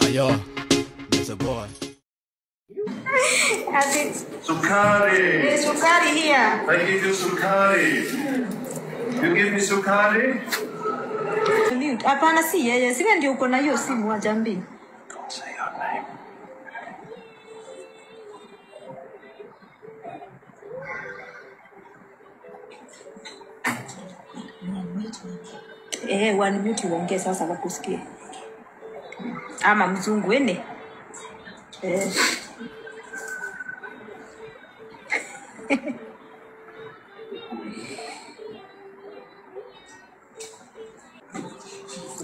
Ayo, it's a boy. Ati Sukari. ni sukari here. I give you sukari. You give me sukari? Mute. Hapana, si yeye. Siwe ndio uko na hiyo simu wajambi. Don't say your name. Eh, wanmute uongee sasa wakusikie. Ama mzungu ene. Eh.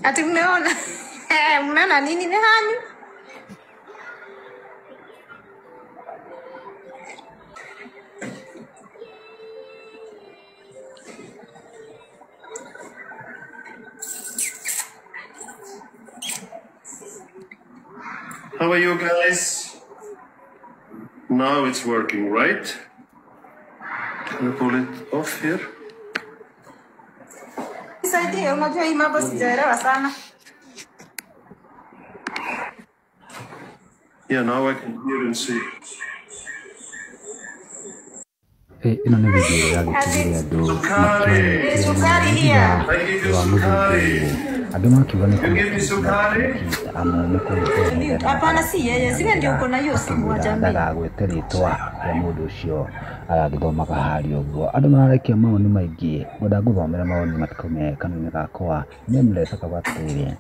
Ati mmeona? Eh, mmeona nini ni hanyu? How are you guys? Now it's working, right? Can I pull it off here? Nisaidie, unajua hii mambo sijaelewa sana. Yeah, now I can hear and see. Ĩno nĩ video ĩragĩtigĩre andũ Sukari. Ni sukari here. I give you wa mũthuri sukari. Andũ makiuga nĩ You give me sukari? amu nĩ kũrĩ Hapana, si yeye. Siwe ndio uko na hiyo simu wajambi. ndagagwete rĩtwa rĩa mũndũ ũcio aragĩthomaga harĩa ũguo. Andũ mararekia mawoni maingĩ, ngwenda ngũthomere mawoni matikaume kanua-inĩ gakwa. Nameless akauga atĩrĩrĩ,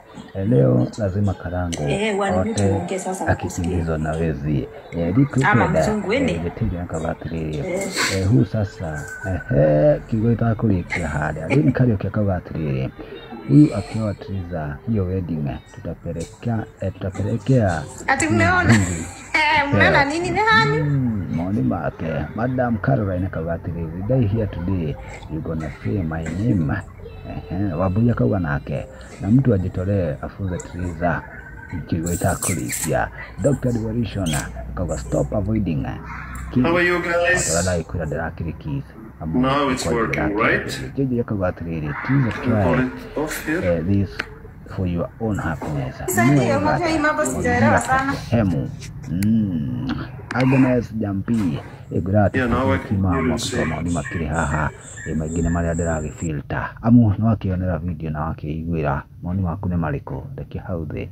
leo lazima Karango Eh, wanmute ote uongee sasa wakusikie. akikimbizwa na wezi. Rick Ama Rupenda, mzungu ene. Gĩtĩri akauga atĩrĩrĩ, huyu sasa ehe, kiugo gĩtakũrĩkia harĩa. Lynn Kariuki akauga atĩrĩrĩ, huyu akioa Triza hiyo wedding tutapelekea Ati mmeona? Eh, mmeona nini ni hanyu? Maoni make Madam Caroline akauga atĩrĩrĩ, die here today you gonna say my name. Ehe, Wambui akauga nake na mtu ajitolee afunze Triza kiugo gĩtakũrĩkia. Dr. Devolution akauga stop avoiding kiss. How are you guys? Otorĩa ndagĩkwĩra ndĩrakĩrĩ kiss. Amu Now it's kwanja working, ndĩrakĩrĩ. right? JJ akauga atĩrĩrĩ, Triza Can I pull try it off here? this for your own happiness. Nisaidie, unajua hii mambo sijaelewa sana. Hemu. Agnes Jampi ĩngwĩra Yeah, now I can hear and see. atĩ maoni makĩrĩ haha maingĩ nĩ marĩa ndĩragĩfilter amu nĩ wakĩonera video na wakĩiguĩra. Maoni maku nĩ marĩkũ? Reke hau thĩ.